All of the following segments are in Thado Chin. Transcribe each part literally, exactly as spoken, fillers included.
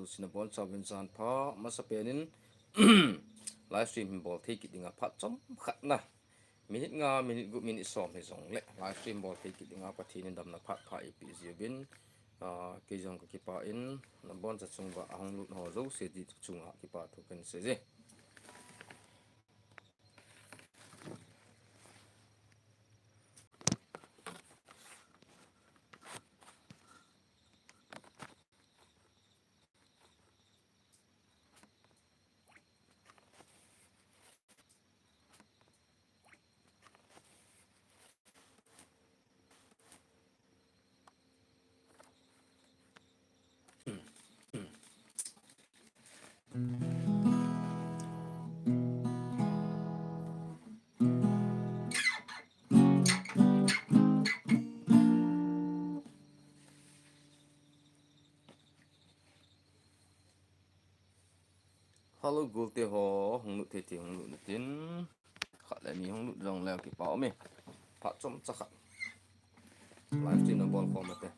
Sina bon chavin jan pha masa penin live stream bol thei kit dinga phat chom khat na. Minute nga, minute gup, minute som hi jong le live stream bol thei kit dinga Pathen in damna phat pha eipe jiuvin, ah, kei jong ka kipah in, nabon cha chunga ahung lut ho jouse di chunga kipa thu kan sei e. Hello, gulte ho, hung lut thei thei hung lut natin. Khat le ni hung lut jong le kipa um e. Phat chomcha khat. Live stream na bol khom ate.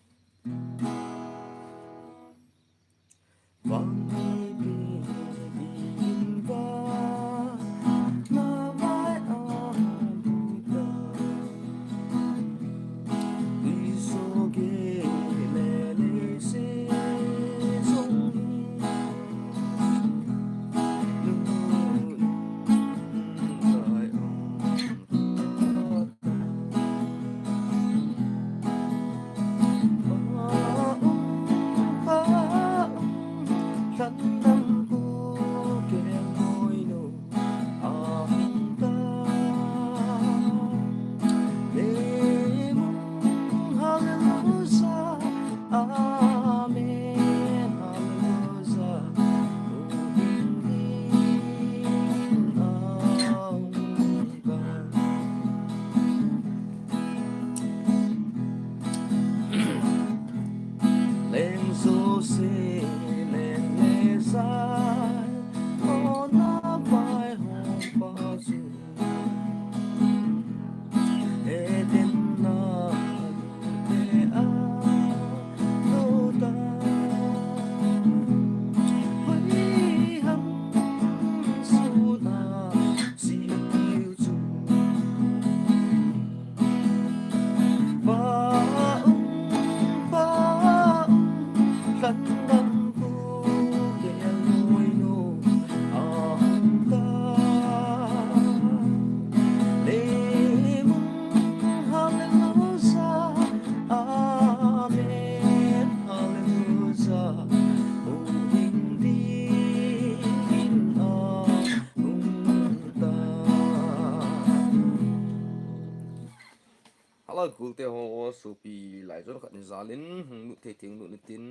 Hello, gulte ho, sopi lai jon khat ni jalin, hung lut thei thei hung lut natin.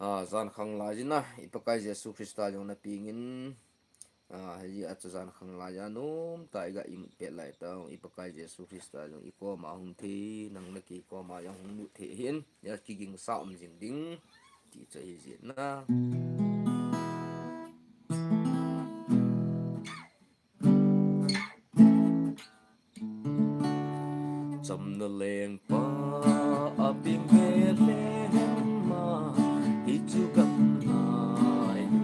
Ah, jan khang lai jin a, i Pakai Jesu Christa jong na pingin. Ah, hei a chu jan khang lai a nom ta i ga imut pet lai ta, i Pakai Jesu Christa jong i koma hung thei, nang le kei koma jong hung lut thei hin, ya kiging sa um jing ding, ti chu hi jin a. Chamna lengpa a ping Bethlehem a, hichu gamla in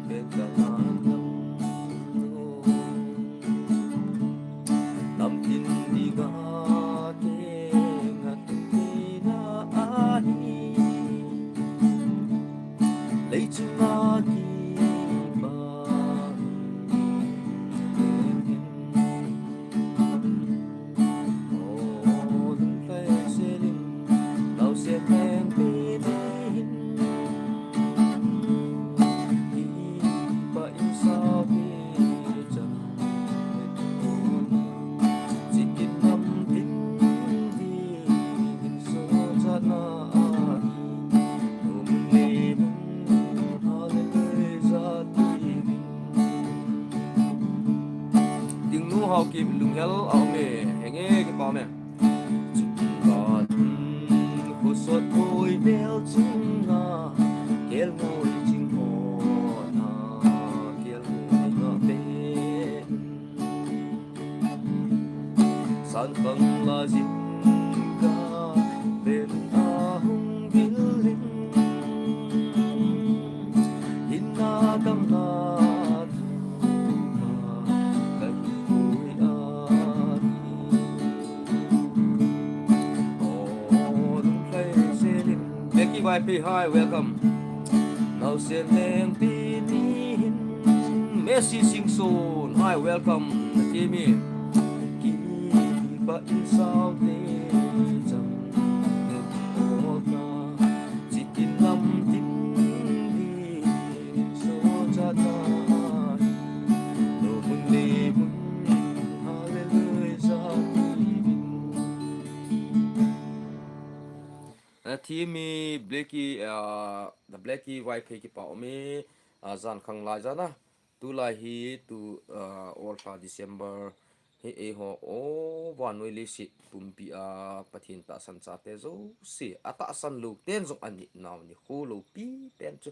Bethlehem no. Namtin dinga kei ngat tina ahi. Leichunga kipa Dingnu Haokim lunghel a um e, henge kipa me. Chungkhat khosot khoi bel chunga, kelngoi ching hona, kelngoi nga pe. San khang la jing ka, ven a hung vil ling. Hey, hi, welcome. Naosen Lengpi ni hin, Mercy Singson, hi, welcome. Natimi. Kipa in sao te chang. Ota, chitin lam tin ni so cha ta. No mun ni mun, hallelujah, ni mun. Natimi, Blackie, ah, the Blackie Vaiphei kipa ume, ah, jan khang lai jana. Tulai hi tu, ah, olha December hi eiho o vannoi leiset pumpi a Pathen tahsan chate jouse, atahsan lou ten jong ani nau ni khu loupi pen chu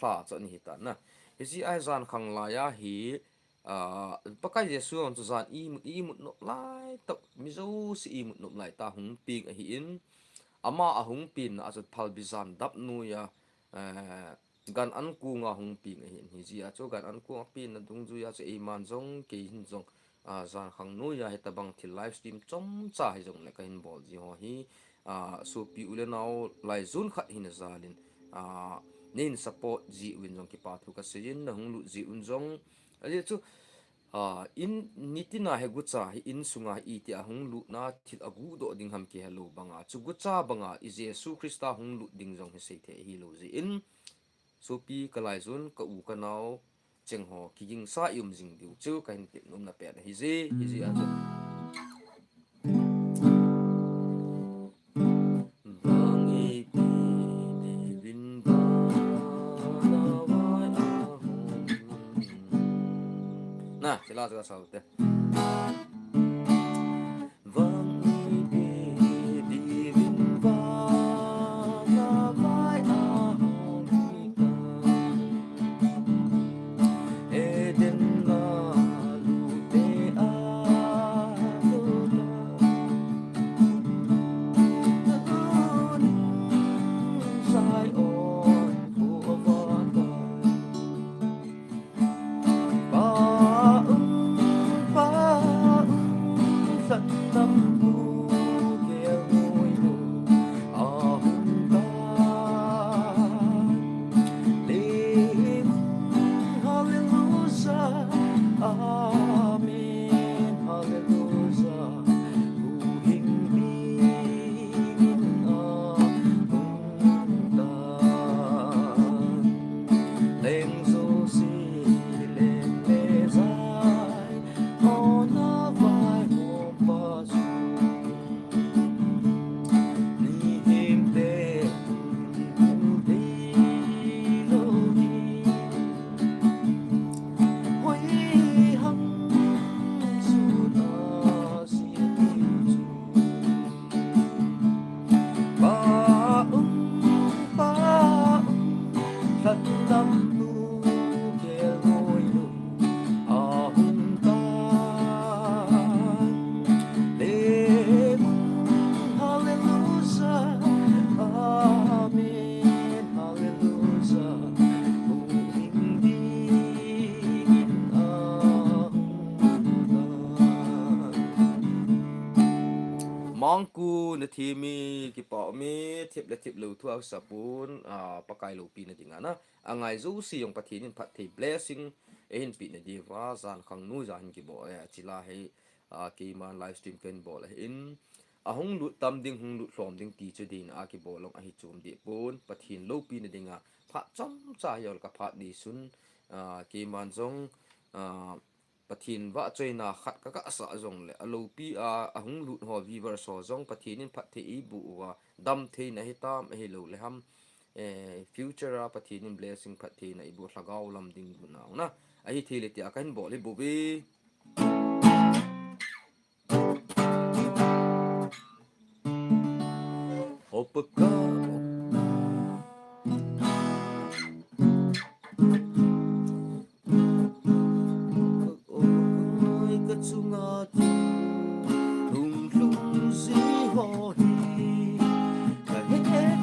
lha chu ani hita na. Hiche a jan khang lai a hi, ah, Pakai Jesu ang chu jan imut, imut nop lai tah, mi jouse imut nop lai tah hung peng ahin, ama ahung penna a chu phalbi jan dap noiya, eh, gan an kunga hung peng ahin, hijeh a chu gan an kunga penna dungjuiya chu eiman jong, kei hin jong, ah, jan khang noiya hitabang thil live stream chomcha hijongle kahin bol ji ho hi, ah, sopi u le nao laijun khat hina jalin, ah, neihin support ji uvin jong kipa thu kaseiyin, nahung lut ji un jong, ajeh chu, ah, in nitina hi gucha hi insunga hi itia hung lutna thil aguhdoh ding ham kihelou banga, chu gucha banga i Jesu Christa hung lut ding jong hi seithei hilou jeh in, sopi kalaijun ka u kanao cheng ho kigingsa i um jing diu chu kahin tep nomna pen ahije, hijeh a chu. Vang ipi diuvin vana vai ahung. Na, sila sila saute. Vang ipi diuvin vana vai ahung. Eden a lute a lute. Zion khu avata. Pa um, pa um, lhatnam bu kel ngoi nu ahung ta. Hallelujah, amen, hallelujah. Huhhing dingin ahung ta. Leng jouse, leng le jai, hona vai ho pa su. Ahung tan, le mun, hallelujah, amen, hallelujah, huhhing dingin ahung tan. Mangku Natimi kipa ume, thip le thip lou thu asapun, ah, Pakai loupina dinga na. Angai jouse jong Pathen in phatthei blessing eihin peh na diuva, jan khang noiya hin kibol, eh, chila hi, ah, keiman live stream kahin bol ahin. Ahung lut tam ding, hung lut lhom ding ti chu deina a kibol jong ahi chom deh pon, Pathen loupina dinga phat chomcha hijongle ka phat ding sun, ah, keiman jong, ah, Pathen vahchoina khat ka, ka sah jongle, aloupi a, ahung lut ho viewers ho jong Pathen in phatthei eiboh uva, damtheina hitam, ahilou le ham, eh, future a Pathen in blessing phattheina eiboh lhagao lam ding bu nau na. Ahithei le tia kahin bol hi bou ve. Hopa ka. Oi, ka chunga thu lunglhung ji ho hi ka hethem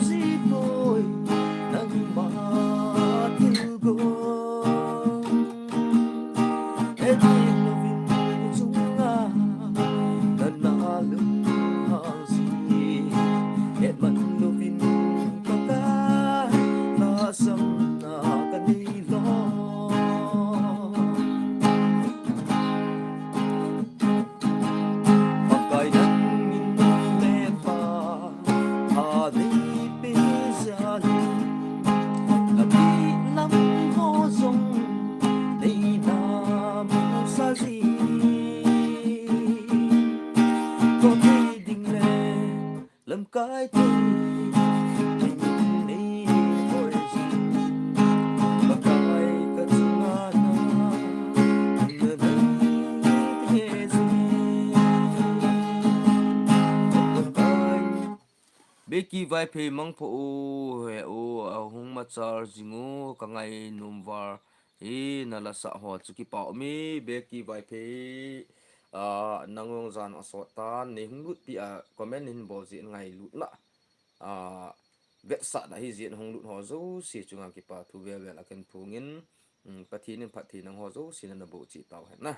ji poi, nangma thilgon. Hethem louvin ka chunga nana lunghang ji, hetman Becky Vaiphei mangpho u, he u, ahung machal jing u, ka ngainom val hi na la sah ho chu kipa um e, Becky Vaiphei, ah, nang jong jan asot tan, nei hung lutpi a comment hin bol jeh in ngailutna, ah, vetsahna hi jeh in hung lut ho jouse chunga kipa thu velvel a kahin phong in, um, Pathen in phatthei nang ho jouse nana boh cheh tau hen na.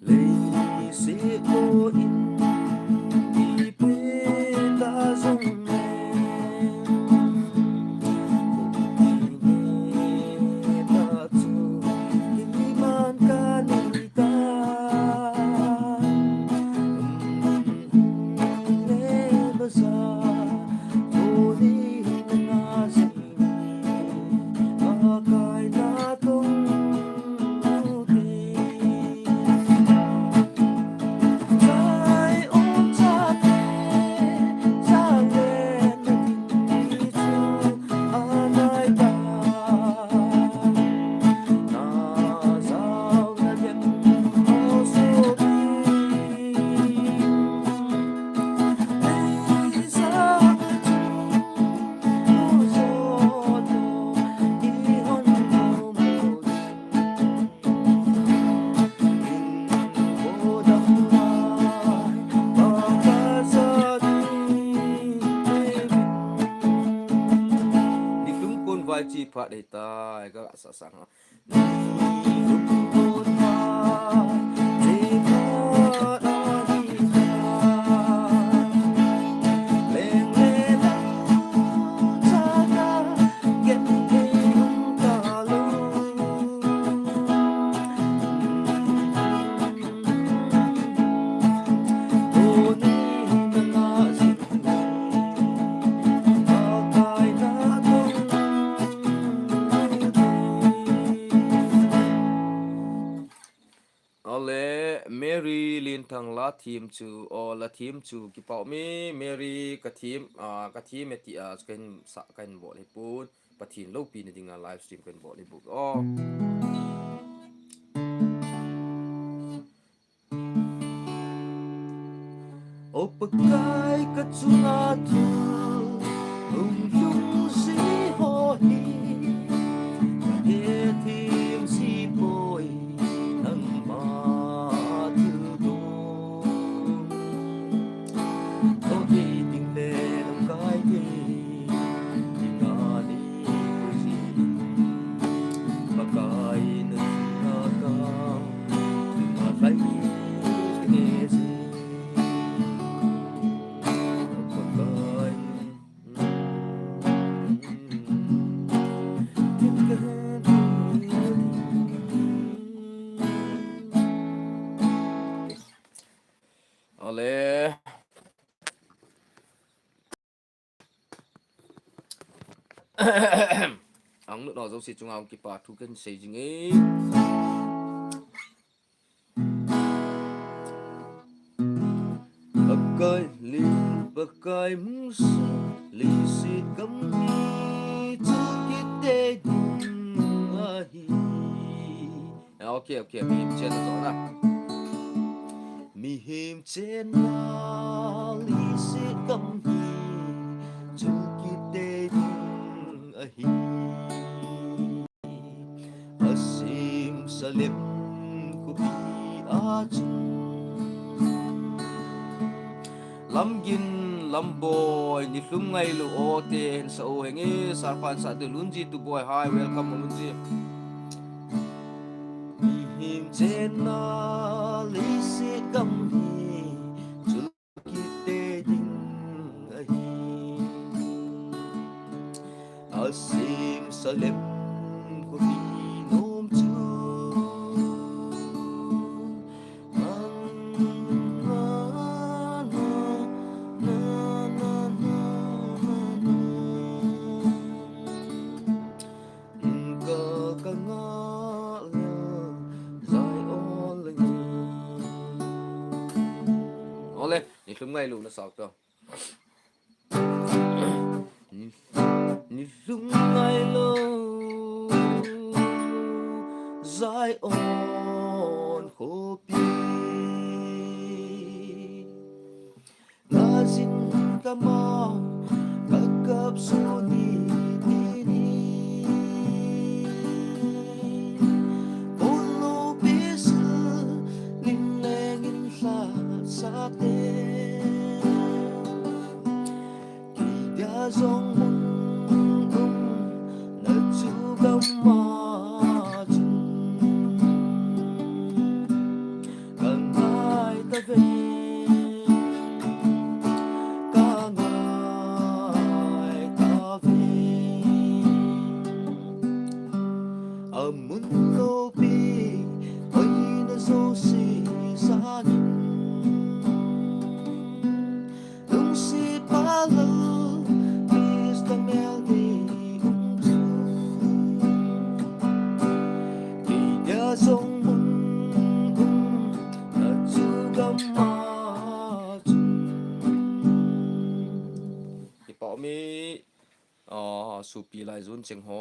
Leiset ko in ipi ta jong le, ta chu iman ka nei ta. Le baza ko ni na jing. Nikum kon vai chi phat hei tai ka sa sang ha. Ale, Mary Linthang la thim chu, o la thim chu, kipa um e, Mary ka thim, ah, ka thim e ti a, chu kahin sa, kahin bol hi pun, Pathen loupina dinga live stream kahin bol hi pun. O. O Pakai ka chunga thu, hung lhung si ho hi, ka he thim si poi, nangma thil dong. Ko kei ding le lamkai kei, dinga ni ko si, Pakai na chunga ka, Ale. Ang lut ho jouse chunga hung kipa thu kahin sei jing e. Pakai lim, Pakai musu, leiset gam hi chu kite ding ahi. Okay, okay, mihem chenna jona. Mihem chenna leiset gam hi chu kite ding ahi. Asim salem kupi achun. Lamgin, Lamboi, nilhum ngailu o te hin sa o henge, sarpan sa de Lunji tu boi, hi, welcome Lunji. Mihem chenna leiset gam hi, chu kite ding ahi. Asim salem kupi nom chu. Ole, nilhum ngailu na sak to. Lungngai lou Zion khopi ngajin kamau kakap suni tini Polo pisa lim lengin hla sate Kei dia zong mun um na chu gam ma chun ka ngai ta ve ka ngai ta ve a mun lo pi oi na zo si sa ni Lungsi palal Krista mel di um chu Kei dia zong mun um na chu gam ma chun Kipau mi uh, supi lai zun cheng ho.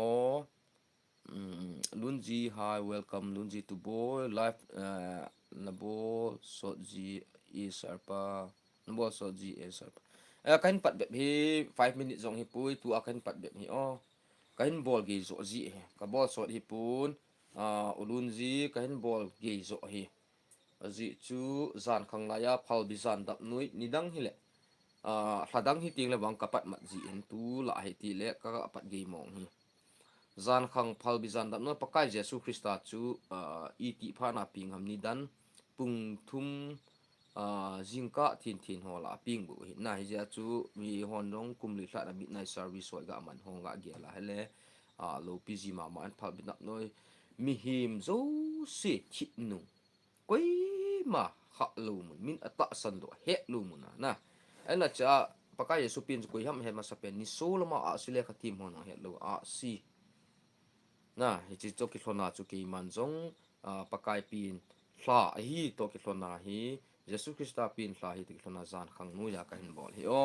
Lunji, hi, welcome Lunji to boy live uh, nabo sot ji e sarpa nabo sot ji e sarpa. Eh, kahin pat bep hi five minutes zong hi pui tu a kahin pat bep hi o. Kahin bol gei zo ji hi. Ka bol sot hi pun uh, Lunji kahin bol gei zo hi. Aji chu zan khang lai a phalbi zan dap nui nidang hi le. Uh, hladang hi ting le bang ka pat mat ji hin tu la hi ti le ka pat gei mong hi. Zan khang phalbi zan dap nui Pakai Jesu Krista chu uh, i ti pha na ping ham nidan pung thum uh, zingka thin thin ho la ping bu hi na hi ja chu mi hon dong kum li hla na midnight service hoi ga man hong ga ge la hele uh, lo pi ji ma ma an phalbi dap nui mi him zo se thit nung Koima kha lo mun, min a tahsan doh, het lo mun a, na. Ena cha, Pakai Jesu pin chu koi ham het masa pen, ni so lama a si le kha tim hon het lo a si. Na, hichi chu kilhona chu keiman zong, a, Pakai pin hla hi to kilhona hi, Jesu Krista pin hla hi to kilhona zan khang nu ya ka hin bol hi o.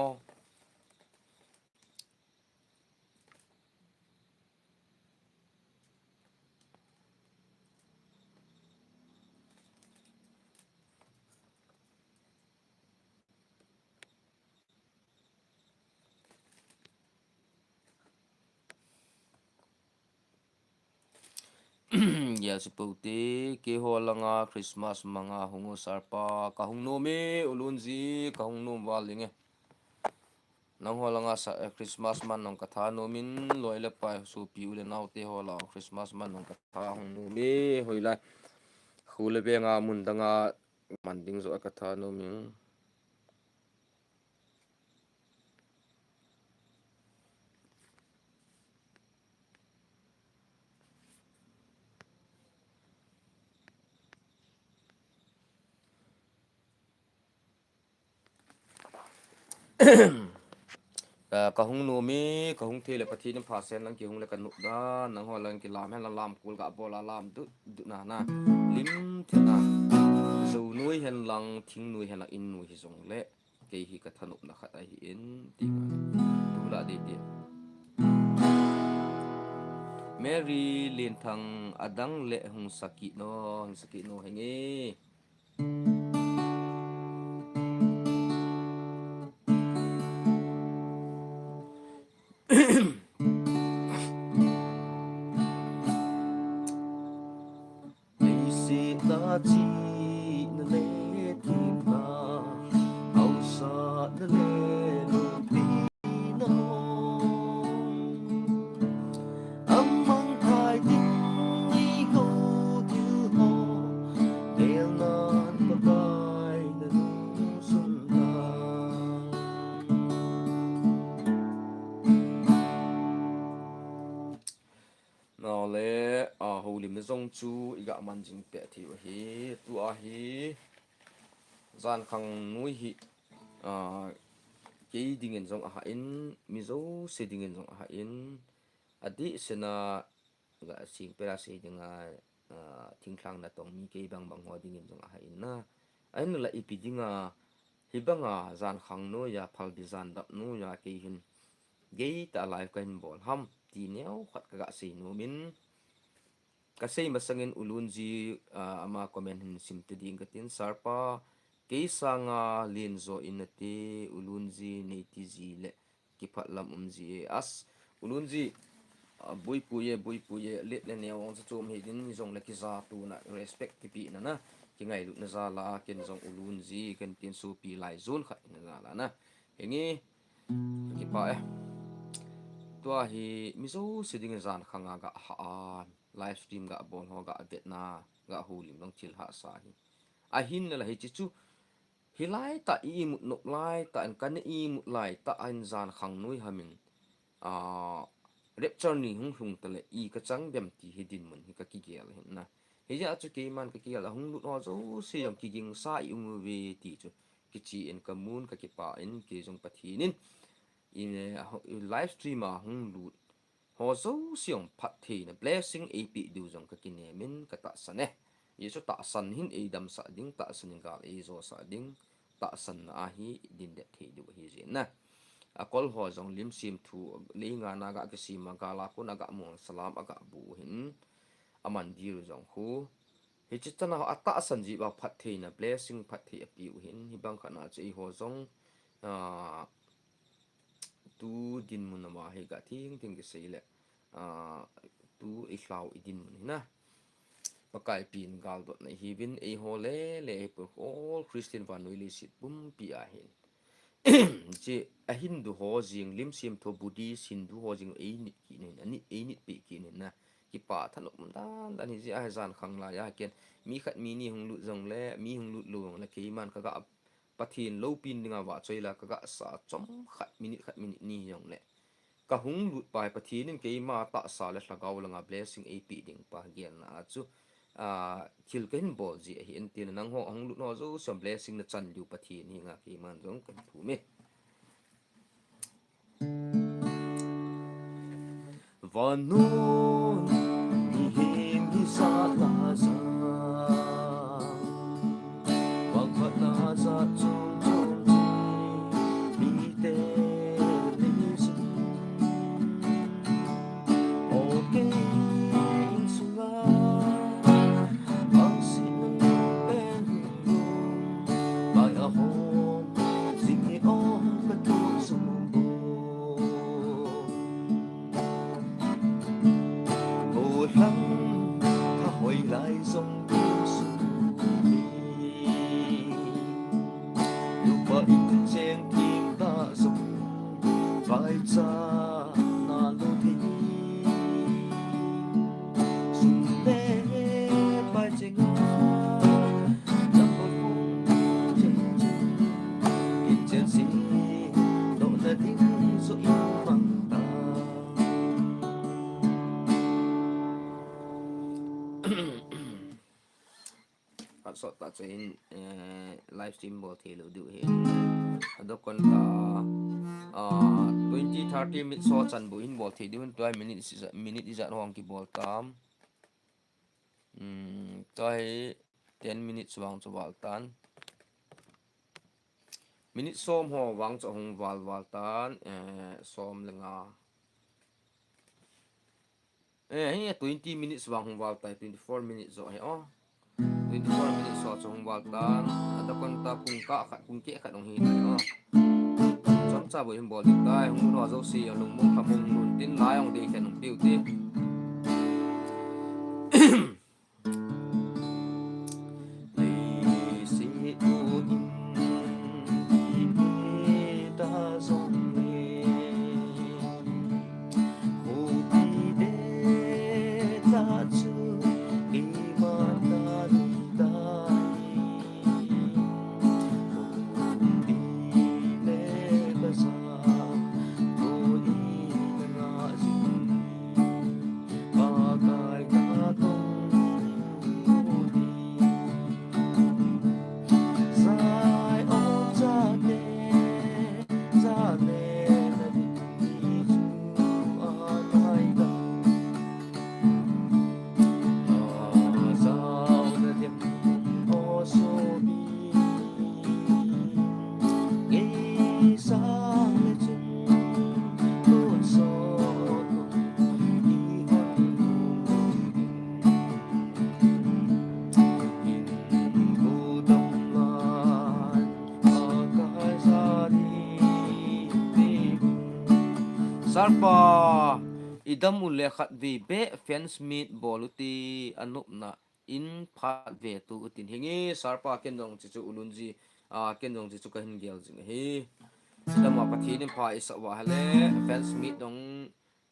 Ya, sipote, keiho langa Christmas manga hung o sarpa, ka hung nom e, u Lunji, ka hung nom val ding e. Nangho langa sa, eh, Christmas man nong ka tha nom in, loi le pai, sopi u le nao te ho la, Christmas man nong ka tha hung nom e, hoilai. Khu le venga mun danga man ding zo ka tha nom in. Ka, ka hung nom e, ka hung thei le Pathen in pha sen lang kihung le ka nop dan, nangho lang kilam hen lang lam kul ka bol a lam dut dut na na. Lim thei na. Zo nui hen lang, thing nui hen lang, in nui hi zong le. Kei hi ka thanopna khat ahi in, ti ka. Tu la dei ti. Mary Lenthang adang le hung saki no, hung saki no henge. Leiset a chihna le thina, hausatna le lungpina, a mangthai ding i go thil ho, velnan Pakai na lungsun ta. Nau le, a, holim na zong chu i gah man jing peh thei u ahi. Tu ahi, zan khang nui hi, a, kei dingin zong aha in, mi zo se dingin zong aha in, a di sena, ga sing pera se dinga, a, thingthlang na tong mi kei bang bang ho dingin zong aha in na. A in la ipi dinga, hi banga zan khang nui a, phalbi zan dap nui a, kei hin, Gei ta live ka hin bol ham. ti neo khat ka ga sei nom in. Ka sei masangin U Lunji, ah, ama comment hin sim te ding ka tin, Sir pa, kei sanga len jo in nate, U Lunji nei ti ji le kiphat lam um ji e. As, U Lunji, ah, boipui e, boipui e, let le neo ang chu chom hi din, jong le kija tuna, respect kipe na na, kingailutna jal a, ken jong U Lunji, ken tin sopi lai jon khat na jal a na. Henge, kipa e. Tua hi, mi jouse ding jan khang a ga ha a, live stream ga bol ho ga vet na, ga houlim jong thil hahsa hi. Ahin la hiche chu, hilai tah i imut nop lai tah in, kana imut lai tah in jan khang noi ham in, ah, rapture ni hung lhung ta le i ka chang dem ti hi dinmun hi ka kigel hin na. Hijeh a chu keiman ka kigel a hung lut ho jouse jong kigingsa i um uve ti chu kichi in ka mun ka kipa in kei jong Pathen in i, i live stream a hung lut ho jouse jong phattheina blessing eipeh diu jong ka kinem in ka tahsan e. Jesu tahsan hin eidamsah ding, tahsan in gal eijosah ding, tahsanna ahi din det thei diu ahi jeh in na. Akol ho jong lim sim thu lei nga na ga kisem a gal a kon a ga mong salam a ga bu hin aman diu jong khu. Hiche tana a tahsan ji ba phattheina blessing phatthei apiu hin hibang khat na chu eiho jong, ah, tu dinmun a ma hi ga thing thing kisei le, ah, tu i lhau i dinmun hi na. Pakai pen galdotna ihiuvin eiho le, le eiho all Christian vannoi leiset pumpi a hin. Hiche a Hindu ho jing, lim sim thu Buddhist Hindu ho jing einit kit in, anit, einit peh kit in na. Kipa thanop dan dan hi jeh a hi jan khang lai a ken mi khat mi ni hung lut jong le, mi hung lut lou jong le, keiman ka ga Pathen loupina dinga vahchoi la ka ga sa chom khat minute khat minute ni jong le. Ka hung lut pa hi Pathen in keima tahsa le lhagao langa blessing eipeh ding pa gelna a chu, ah, thil ka hin bol ji ahi in tin nangho hung lut ho jouse blessing na chan diu Pathen hi nga keiman jong ka thum e. Vannoi mihem hi sat la jat, vangphatna jat chom chom hi mite nei jin. O kei insunga, vangsetna pen hung lhung, vai ahom jing hi o ka thu sum bou. Golhang tha hoilai jong thu sum hi. Nupa in cheng kim ta jong vaicha na lo thei. Sum le pai cheng a, lam bol bol cheng cheng. Kin chen si, dohna ding joh in mang ta. Phat sot ta chu hin, eh, live stream bol thei lou diu hin. Adokon ta, ah, twenty, thirty minutes ho chan bou hin bol thei diu hin, tua minute ijat, minute ijat hong kibol tam. Hmm, tua hi ten minutes vang chu val tan. Minute som ho vang chu hung val val tan, eh, som le nga. Eh, hi twenty minutes vang hung val tai, twenty-four minutes joh hi, oh. Twenty-four minutes joh chu hung val tan, adokon ta pung kah khat, pung keh khat hung hi tai, oh. Chomcha bou hin bol ding tai, hung lut ho jouse, lungmong lhamong lhun tin lai hung dei khen hung piu tin. Sarpa, idam u le khatvei beh fans meet bol u ti, anopna in phat ve tu utin hinge. Sarpa, ken jong chichu ulunji, a, ken jong chichu kahin gel jing ahi. Idam a Pathen in pha isah uva ahile, fans meet jong,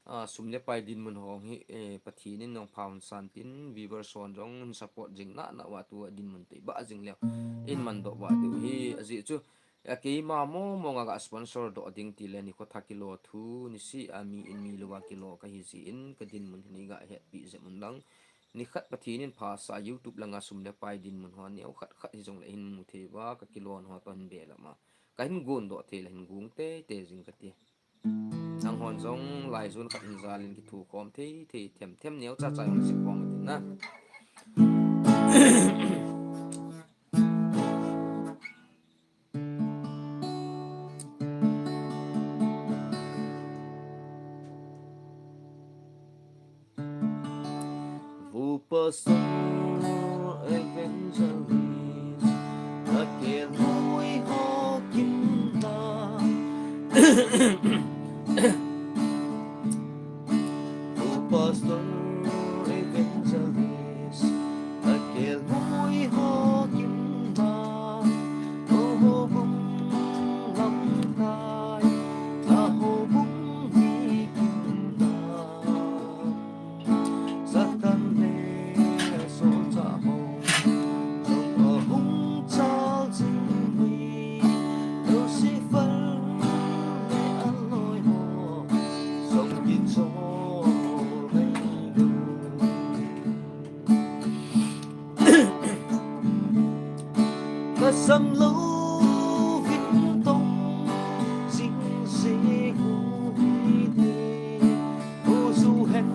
a, sum le pai dinmun ho hi, eh, Pathen in jong pha hon san tin, viewers hon jong hin support jing nana uva tua dinmun tei ba jing leu in mandoh uva diu hi. Ajeh chu, a, keima mong mong a ga sponsor doh ding tile nikho tha kilo thu, niseh a mi in mi louva kilo kahi jeh in, ka dinmun hi nei ga hetpi jep un lang. Nikhat Pathen in phasah a YouTube langa sum le pai dinmun ho neo khat khat hijongle hin mu thei uva, ka kilo ho toh hin belam a kahin gondoh thei le hin gong teitei jing kati. Nanghon jong laijon khat hin jalin kithukhom thei thei, them them neocha cha jong jih khom tin na. Vo Pastor Evangelist, a kelngoi ho kim ta. Vo Pastor Evangelist, a kelngoi ho kim ta. O ho bung lam kai, a ho bung hi kim ta. Satan le solchah ho jong ahung chal jing hi, Lucifer le aloi ho jong kichol mai lou. Kasam lou vin tong jing jing u hi te. U zu hen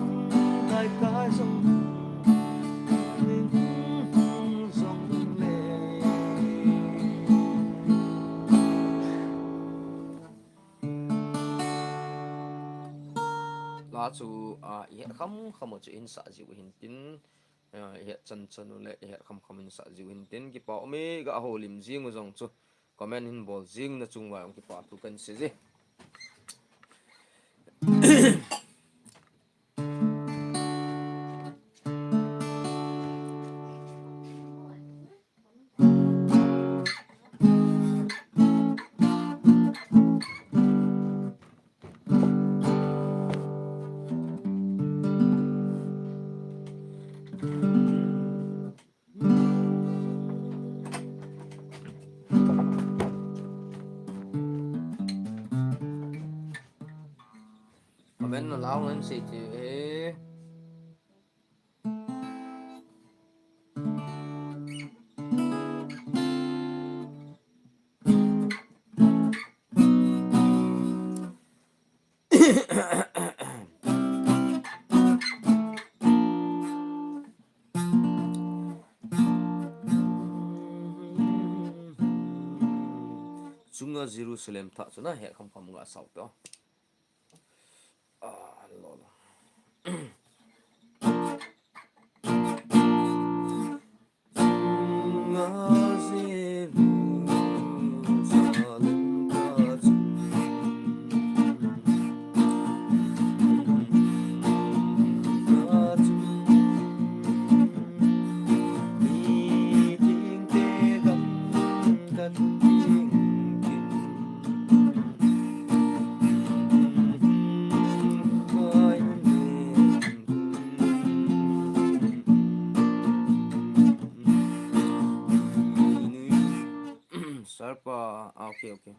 kai kai jong, jong le. La chu, a, i het kham kham u chu in sah jiu hin tin, a, i het chan chan u le, i het kham kham in sah jiu hin tin, kipa um e, ga houlim jing u jong chu. Comment hin bol jing na chung uva jong kipa thu kan sei e. Comment na lau ngan sei ti e. Chunga Jerusalem thah chu na het kham kham ga sao to. Ah, lo lo. Chunga Jerusalem thah chu. Sarpa, ah, okay, okay.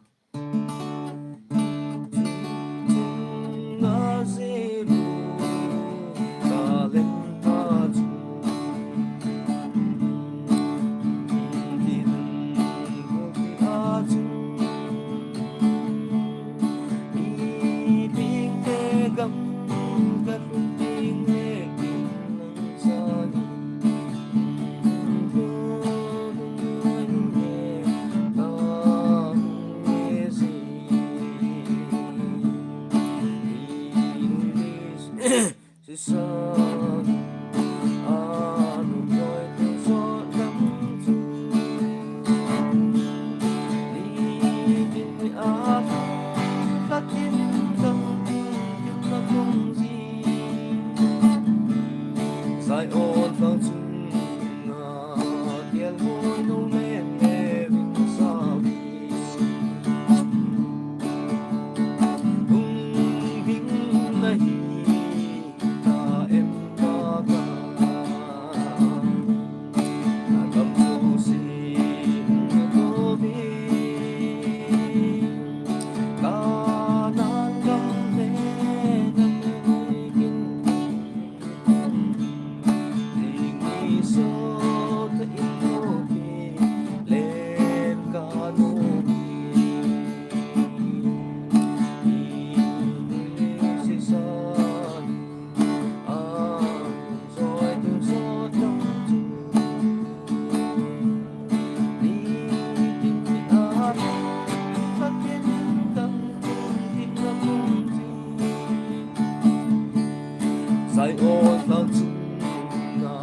Ai o thang chunga,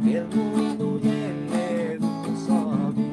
kel nu nu le le nu sa mi.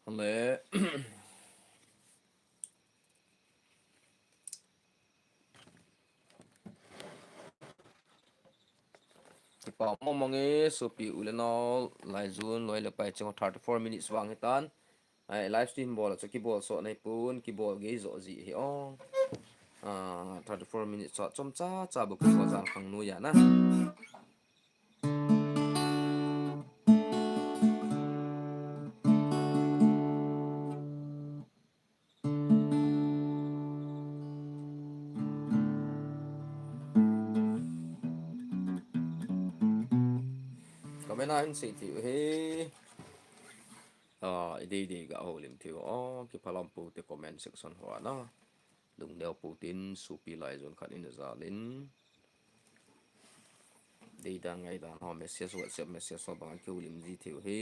Ale. Kipa mong mong e, sopi u le nao, lai jun, loi le pai cheng thirty-four minutes vang hitan. Ai, live stream bol a chu kibol so nei pun, kibol gei jo ji hi o. Ah, thirty-four minutes chu chomcha cha bu kibol jang khang nu ya na. Comment a hin sei thei u hi. Ah, i dei dei ga houlim thei u. Oh, kiphalam pou te comment section ho a na. Lungneo pou tin sopi lai jun khat in a jal in. Dei dan ngai dan ho message, WhatsApp message ho bang kihoulim ji thei u hi.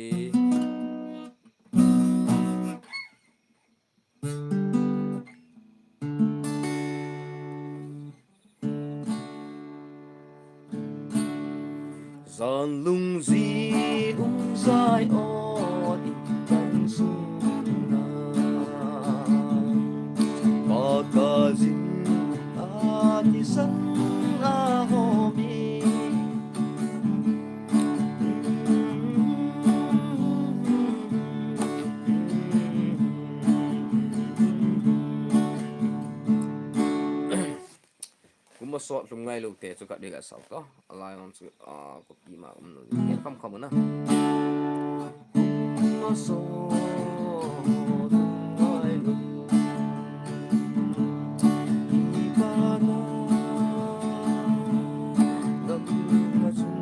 Jan lungji um jai o in tang sung na. Pakajin a kisan a ho mi. Kum a sot lhum ngai lou te chu ka ding a sau to. A lai on chu, ah, copy ma um nu. Ngen kham kham na. Kum a sot lhum ngai lou. I pa na. Lam ma chung.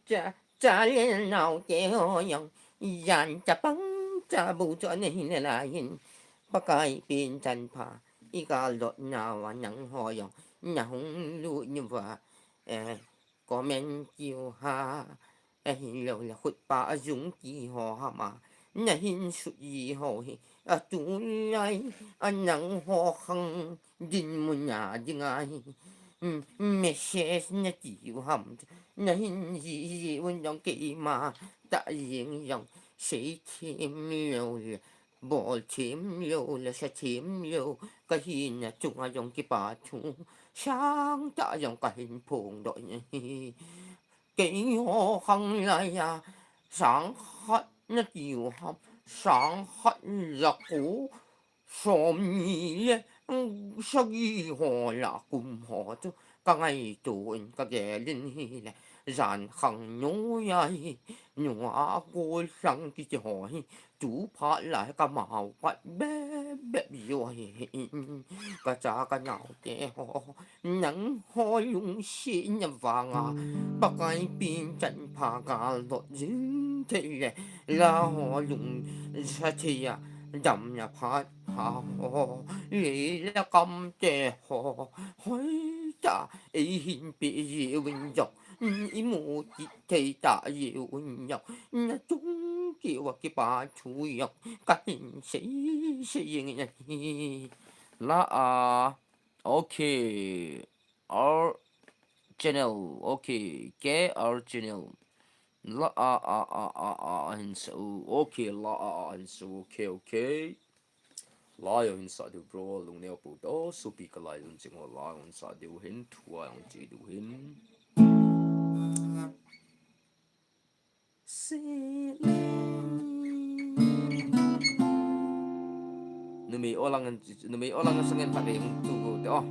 Cha, cha le naote ho jong, jan chapang chabou chu ana hi nalai in, Pakai pen chanpha, i kal dot nauva nangho jong, nahung lut nauva, eh, comment kiu ha, ahilou le khutpa ajung ti ho hama, nahin sut ji ho hi, atulai, a nangho khang, dinmun a dinga hi, mm, message nati u ham, nahin ji ji un jong keima, tah jeng jong, sei them lou le, bol them lou le, sa them lou, ka hina chunga jong kipa thu, sang tah jong kahin phongdoh in ahi. Keiho khang laiya, sang khat nati u ham, sang khat ja ko, som ni le, mm, sagi ho lah kum ho chu, ka ngaito in ka gel in ahile, jan khang noiya hi, nunga kol sang kiti ho hi, tu phat lai ka mau pat bep bep jo hi, ka cha ka naote ho, nangho lungsetna vanga, Pakai pen chanpha kal dot jing thei le, la ho lungsa thei a, damna phat pha ho, lei le kam te ho, hoitah, eihin pe ji uvin jong, mm, imu kit thei tah ji uvin jong, nachung keu a kipa thu jong, kahin sei sei jeng in ahi. La a, okay. R channel, okay. K R channel. La a, a, a, a, a, ahin sa u. Okay, la a, a, ahin sa u. Okay, okay. La jong hin sa diu bro, lungneo pou to, sopi ka lai lun ching ho la jong hin sa diu hin, thu a jong che diu hin. Numei olang, numei olang sangen phat vei hung tu go te o.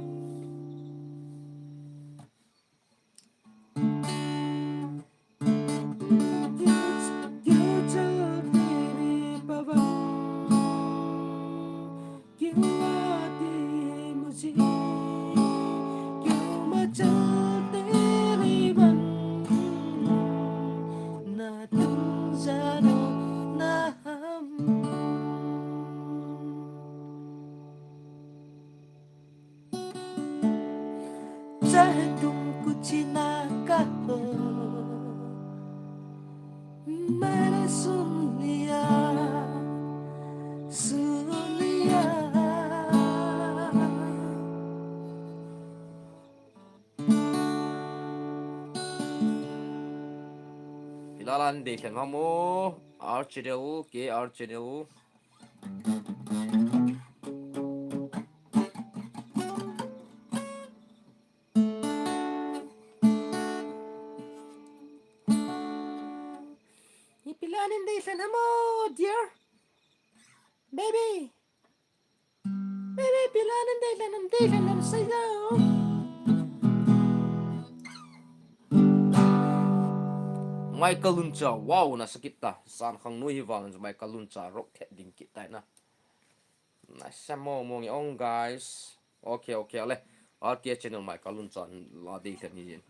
Chahe tum kuchina kaho. Mara sunia, sunia. Pilalan de khen mamu, R channel, K R channel. Ipi lanin deilhen ham o, dear? Baby. Baby, ipi lanin deilhen ham, deilhen ham seiyo. Michael Luncha, wow, nasa kit ta. San khang noi hi vang Michael Luncha rock khet ding kit tai na. Nasa mo mo nge ong, guys. Okay, okay, ale. R K channel Michael Luncha la deilhen hi jin.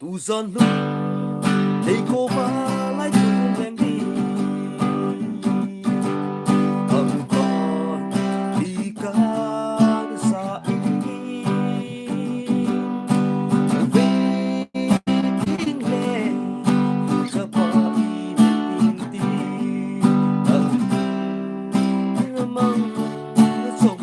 Tu jan lung, dei ko ba lai tu leng di. Ang ko, di ka sa i. Ve ding le, sa pa i ding di. Ang mang na som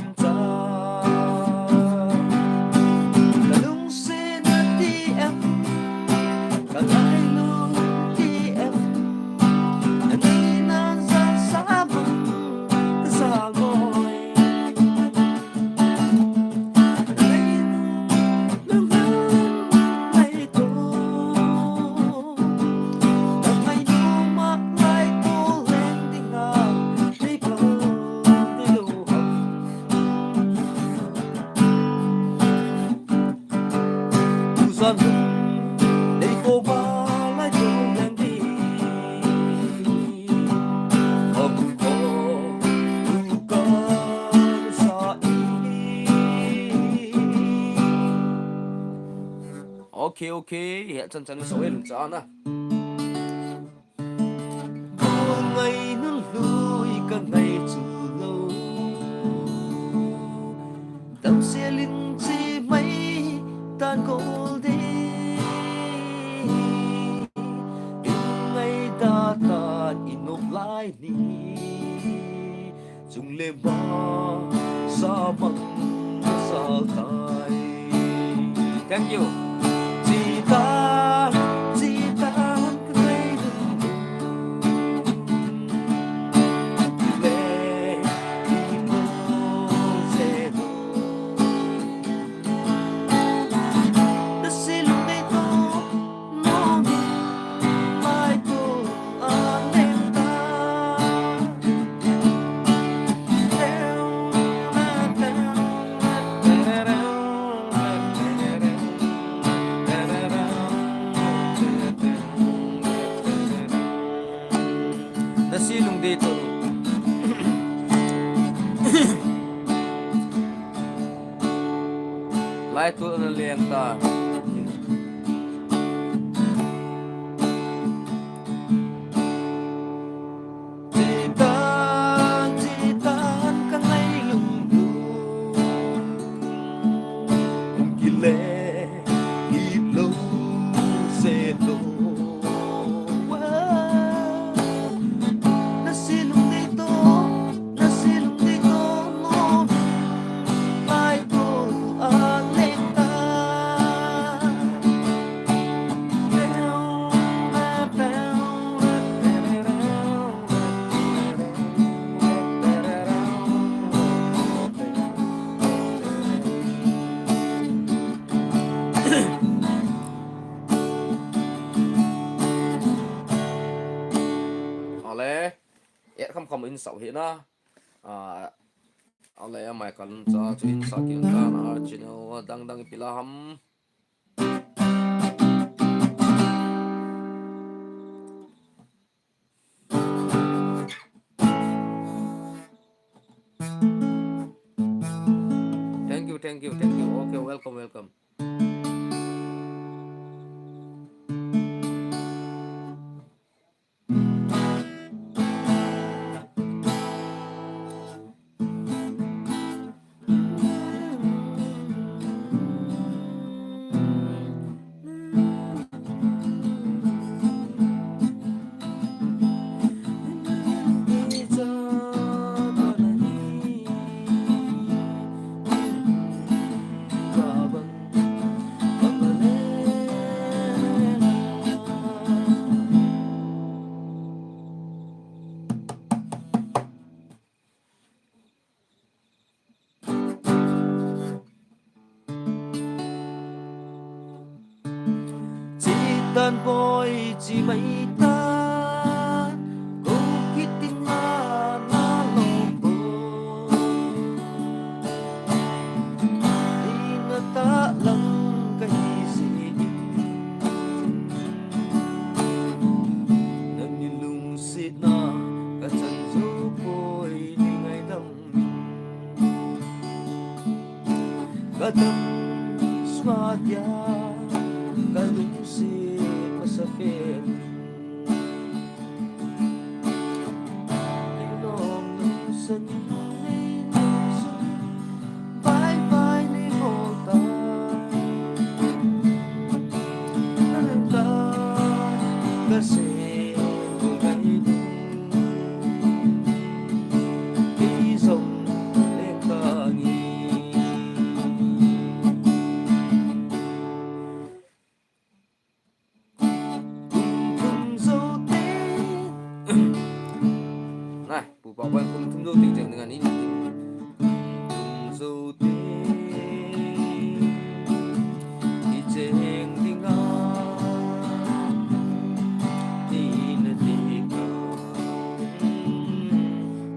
Okay, okay. He chan chan so el cha na. Ngai nu lui ka ngai chu lo. Dam se lin chi mai tan gol de. Ngai da tan inop lai ni. Chung le ba sa mang sa tai. Thank you. Chi ta, chi ta, le, i mo se do. Na silung nei to. Na silung dei to. Lai tu na leng ta. Chitan, chitan ka ngai lung lung. Kile, kilo, se lo. Na silung dei to. Ale, et kham kham in sau hi na. A, ale amai kalun cha chu in sa ki un ta na channel dang dang pila ham. Thank you, thank you, thank you. Okay, welcome, welcome. Chitan poi chi mai ta, ko kitin na na lo po. Ni na ta lang ka hi si in. Na ni lung si na ka chan zo poi ni ngai dam. Ka dam sua dia, ka lungset masa pen. Ei nom nom sa ni, ei nom sa ni. Bye bye ni bol ta. Na lem ta, ka se ko ka ni du. Ei zong leng ka ngi. Kum thum zo te. Nai, Pu Pau Boi kum thum zo te cheng ding a ni. Kum thum zo te. Hi cheng ding a. Ni na te ka.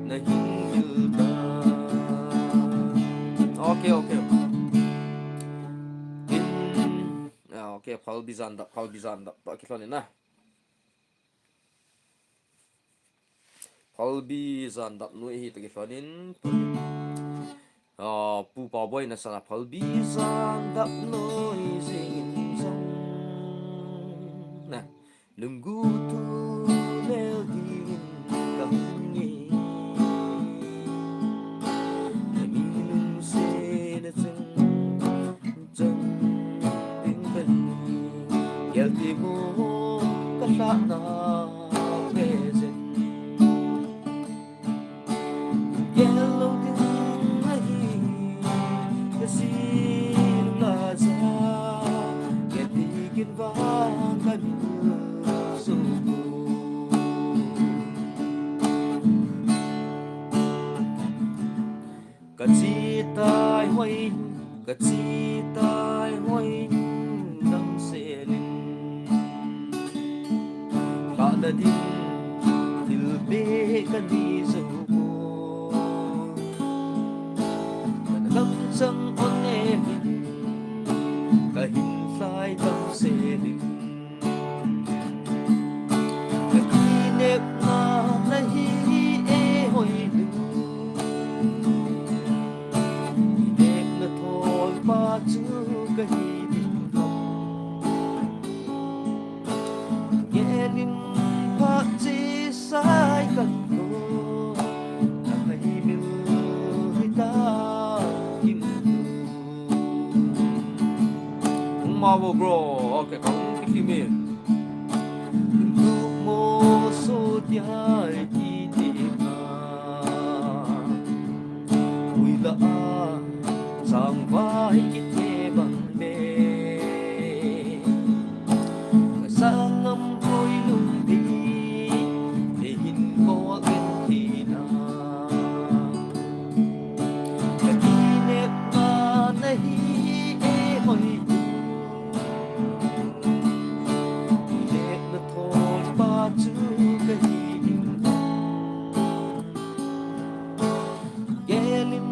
Na hing dil ta. Okay, okay. In, ah, okay, Phalbi jan dap, Phalbi jan dap, toh kilhon in na. Phalbi jan dap noi hi toh kilhon in. Ah, Pu Pau Boi na sana Phalbi jan dap noi jing in jong. Lunggu tu lel din ka hung nge. Ka mi lungsetna chang chang ding ka hi. Gel ti mo ka lhahna present. Gel lou ding ahi, ka si lung la ja, gel ti kin vang ka nu su. Ka chi tai hoi, ka chi tai hoi, dam selin. Lhahna ding thil beh ka ni zo poi. Ka na lam chang on e min, ka hin lhai dam selin. Ka kinepna na hi e hoi nu. Kinepna tholpa chu ka hi ding ham. Ngelin phat chesa kan ko. Ka hai mil hita kim. Hung ma vo bro. Okay, ka hung kiti me. Lungmo so ti hai kiti na. Ui la a, sang vai kiti bang me. Ka sang ngam koi lung ti, te hin ko ken ti na. Ka kinepna na hi e hoi. Kinepna tholpa chu ka hi ding. Gelin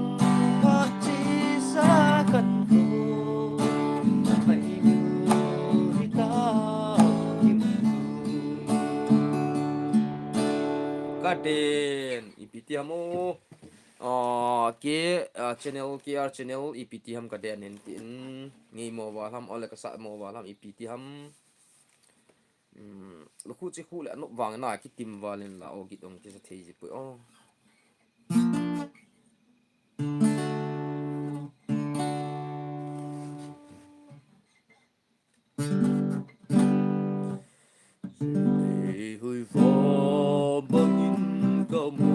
phat chesa kan ko. Hai mil hita kim. Ka den, ipi ti ham o. Ah, ke, ah, channel, K R channel, ipi ti ham ka den in tin. Ngei mo va ham, ole ka sa mo va ham, ipi ti ham. Hmm, lukhu chi khu le anop vang na kitim valin la o git ong kisa thei ji pui o. Sei hui va bangin ka mo.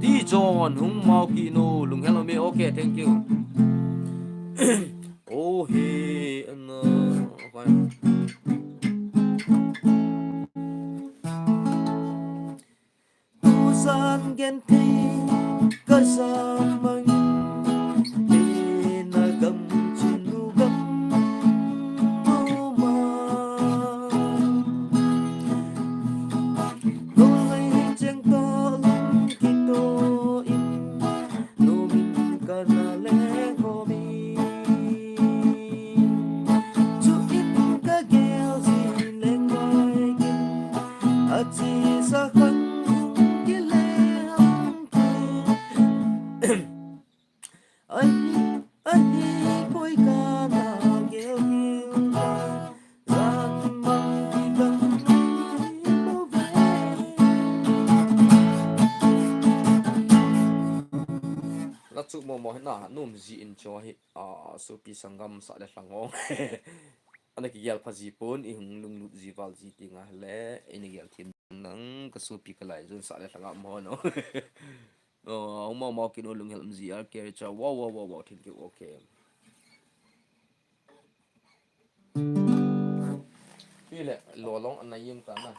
Ti John, hung mau kit nu, lunghel um e, okay, thank you. Oh, he, na, okay. Tujan gen thei, ka jam mang, te na gam chun nu gam, nu ma. Nung lei cheng to lung kito in, nu min ka na le ko mi. Chu in ka gel ji leng mai kin, a chi sa khan hung ki le hung ki. Ai, ai, koi ka na gel gel ka. Na chu mo mo na num ji in cho hi, a, sopi sanggam sa le lhang o. Ana kigel pha ji pon, i hung lunglut ji val ji ti nga le, i ni gel thim nang ka sopi ka lai jun sa le lhang a mo no. Oh, hung mau mau kit nu, lunghel um ji, R K Richard. Wow, wow, wow, wow, thank you. Okay. Ile, lolong ana yeng ta na.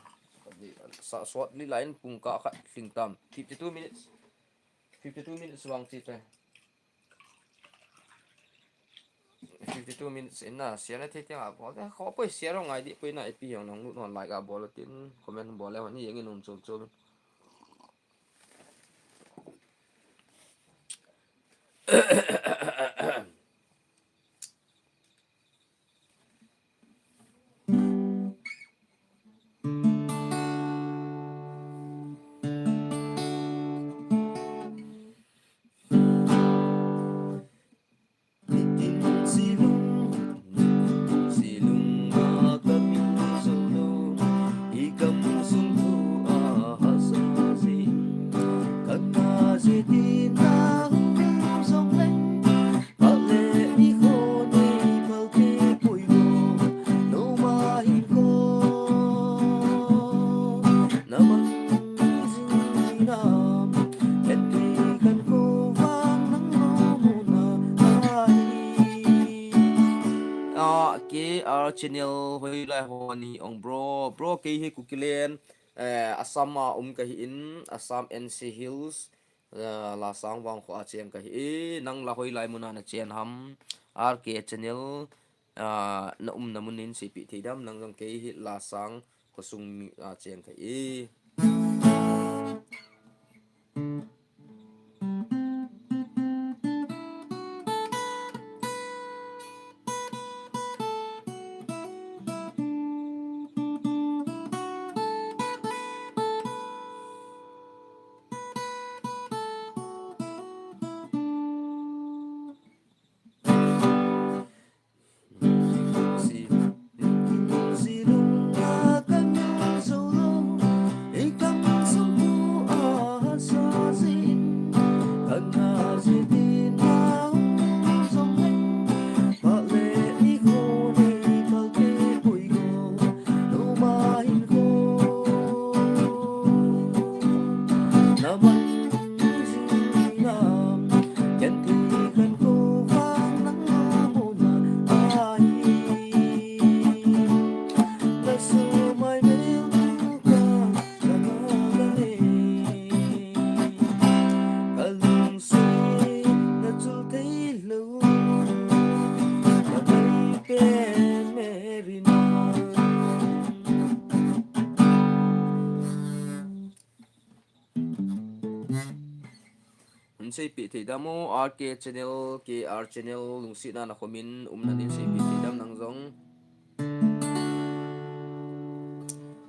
Sa suat li line pung ka khat hling tam. Fifty-two minutes. Fifty-two minutes vang chi te. fifty two minutes in na, share na thei tiang a bol. Kho poi share ngai di poi na, ipi jong nang lut hon, like a bol tin, comment bol le hon, ni jeng in um chom chom. Ah, K R Channel, hoilai ho nahi ong bro. Bro, kei hi Kukiland, eh, Assam a um kahi in, Assam N C Hills, eh, Lasang Vangkho a cheng kahi e. Nang la hoilai mun a na cheng ham, R K Channel, ah, na umna mun in seipeh thei dem, nang jong kei hi Lasang khosung mi a cheng kahi e. Hin seipeh thei dem o, R K Channel, K R Channel, lungsetna na comment in umna din seipeh thei dem nang jong.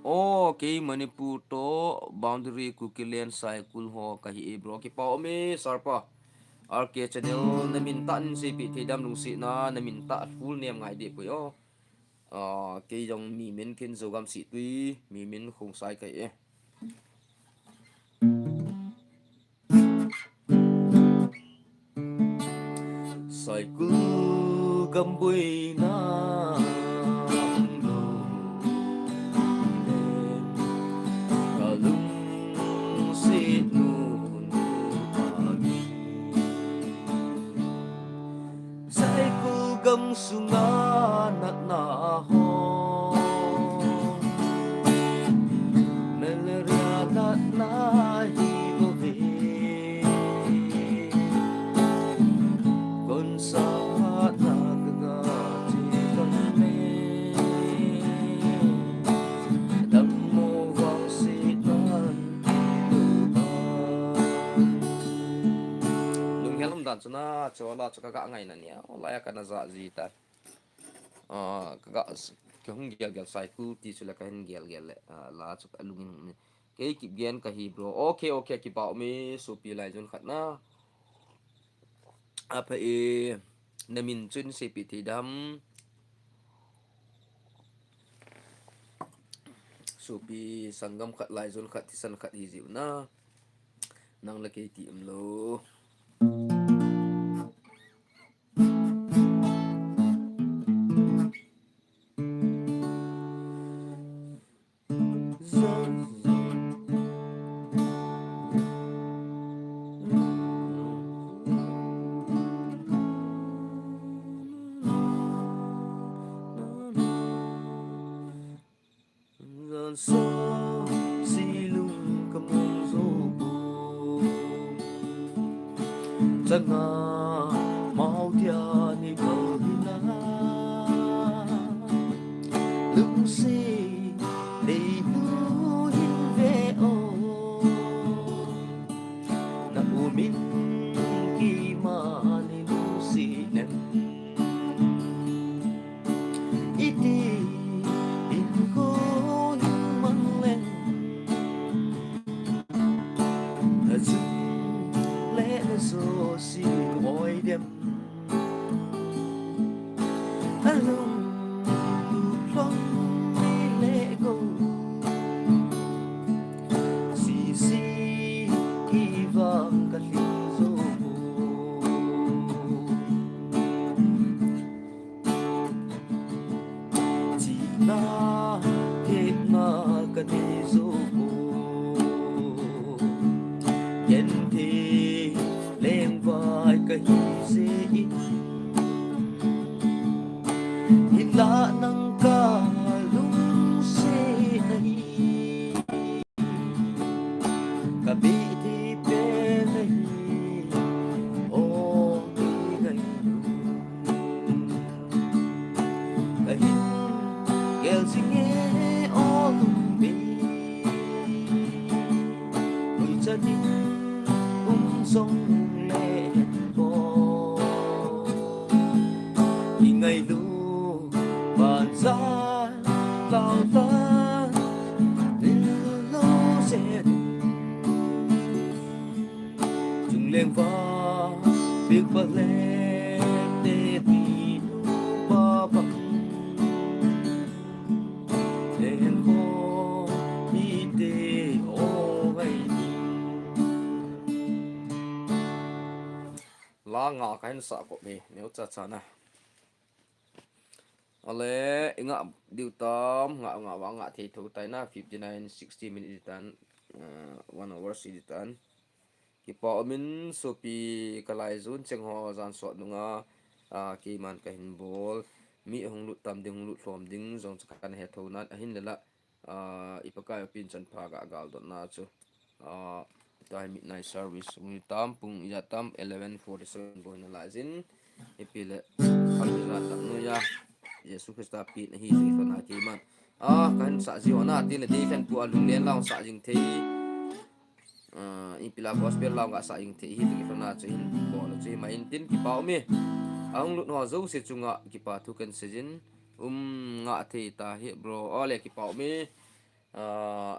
O, kei Manipur to boundary Kukiland Saikul ho kahi e bro. Kipa um e, sir pa. R K Channel, na min tah in seipeh thei dem, lungsetna, na min tah full name ngai deh poi o. Ah, kei jong mi min kin Zogam Sittwe, mi min Khongsai kahi e. Saikul gam boina ka lungset nu nu a mi. Saikul gam sunga natna ho, malaria natna hi bou ve. Kon sa phatna ka ga che tam e, dammo vangsetnan. Lunghel um dan chu na, chu la chu ka ga ngaina nia, o la ya ka na ja ji ta. Ah, ka ga s-, ka hung gel gel Saikul ti chu le ka hin gel gel le, ah, la chu ka lung ni. Kei Kipgen kahi bro. Okay, okay, kipa um e, sopi lai jun khat na. Apha e, na min chun seipeh thei dem. Sopi sanggam khat, lai jun khat, thisan khat hi jiu na. Nang le kei ti um lou. Jansa silung ka mong zo bu. Changa mau dia ni kal hina. Min kima ni nu si nem. Iti in ko ni mang leng. Azun le na so si oi dem. Alung tu plong ni le go. Si si ki vang ka hling zo. China thepna ka nei zo. Ken the lengvai ka hi se in. Hinla nang ka lungsetna hi. Ka bit hi pen ahi, o ti ngai lu. Ka hin gel jing e o lungbi. Ui cha ding um jong le hen bo. I ngai lu ban jan lau ta. Lo se. Chung leng va, big pa le, te pi nu pa pa. Te hen ko, hi te o ngai ni. La nga ka hin sa ko mi, neu cha cha na. Ale, i nga diu tam, nga, nga, wa nga thei tho tai na, fifty nine, sixty minute di tan, uh, one hours di tan. Kipa umin, sopi ka laijun cheng ho jan sot nunga, uh, keiman ka hin bol. Mi hung lut tam ding, hung lut lhom ding, jong cha kan he tho nan, ahin le la, uh, i Pakai a pin chan pha ga gal dot na chu. Ah, tai midnight service. Ui tam pung ija tam eleven forty seven bo na laijin. Ipi le. Kami jan tak nu ya. Jesu Krista pi na hi tu na keiman. Ah, kan sa ji ho na ti le di kan pu alung len lau sa jing thei. Ah, ipi la gospel lau ga sa jing thei hi tu na chu hin bo lo chu ma in tin kipa umi. Ahung lut ho jouse chunga kipa thu kan seijin. Um nga thei ta hi bro. Ole kipa umi. Ah,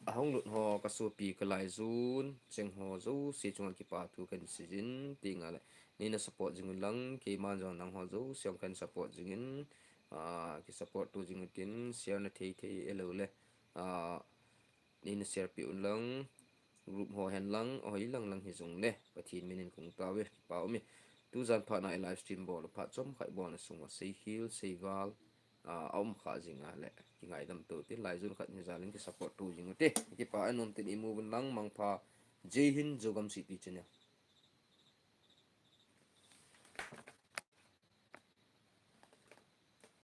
ahung lut ho ka sopi ka laijun, cheng ho jouse chunga kipa thu kan seijin, ti nga le. Nei na support jing un lang, keiman jong nang ho jouse jong kan support jing in, ah, ki support tu jing un tin, share na thei thei e lo le. Ah, nei na share pi un lang, group ho hen lang, ahoi lang lang hi jong le, Pathen min in kong tao e, kipa umi. Tu jan phat na i live stream bol phat chom khai bol na sung va sei khel, sei val, ah, a um kha jing a le, ki ngaidam to tin, laijun khat ni jalin ki support to jing u te, kipa anom tin i mu un lang mang pha, Jai Hind, Zogam City channel.